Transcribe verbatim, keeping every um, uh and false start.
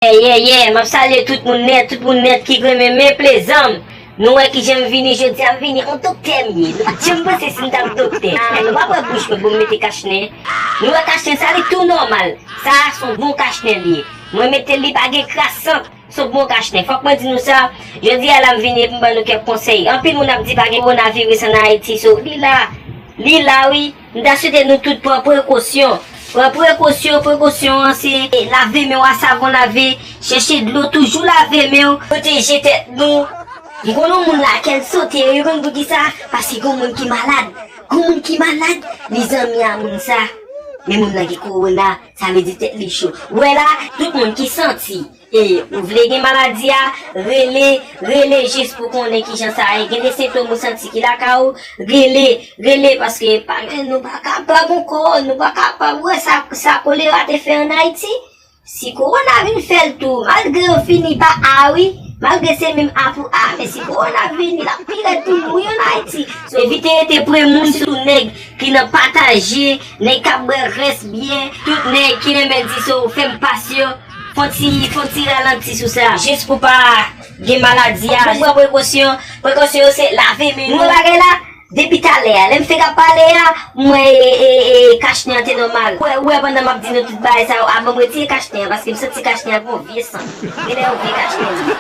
Yeah, yeah, yeah, m ap salye tout moun nèt, tout moun nèt ki renmen men plezan m. Nou wè kijan m vini jodi a, m vini an doktè m ye. Nou pa t janm panse si m t ap doktè. Ah, nou pa pran bouch mwen pou m mete kachnen. Nou wè kachnen sa, li tou nòmal. Sa a se yon bon kachnen li ye. Mwen mete l, li pa gen kras sant. Se yon bon kachnen. Fòk mwen di nou sa, jodi a la m vini pou m ban nou kèk konsèy. Anpil moun ap di pa gen kowonaviris ann Ayiti, so li la. Li la wi. M ta swete nou tout pran prekosyon. Pran prekosyon, prekosyon an se lave men w a savon lave, chèche dlo, toujou lave men w, pwoteje tèt nou. M konn yon moun la kè l sote, yo konn poukisa? Paske gon moun ki malad. Gon moun ki malad, li zanmi a moun sa. Men moun nan gen kowona, sa vle di tèt li cho. Ou wè la, tout moun ki santi e ou vle gen maladi a, rele, rele jis pou konnen kijan sa ye. Gen de sentòm ou santi ki lakay ou, rele, rele, paske pa, nou pa kapab ankò, nou pa kapab wè sa, sa kolera te fè ann Ayiti. Si kowona vin fè l tou, malgre yo fini pa a wi, malgre se menm a pou a, men si kowona vini, l ap pi rèd pou nou wi ann Ayiti. So, evite rete pre moun, sitou nèg ki nan pataje, nèg k ap bwè rès byè, tout nèg ki renmen di so fè m pas yo, fon ti, fon ti ralanti sou sa. Jis pou pa gen maladi a, jis pran prekosyon. Prekosyon yo se lave men nou. Ou wè bagay la? Depi talè a, lè m fèk ap pale a, m wè e, e, e, kachnen an te nòmal. Ou wè, ou wè pandan m ap di nou tout bagay sa yo, a ban m retire kachnen an, paske m santi kachnen an gon vye sant. Genlè yon vye kachnen li ye.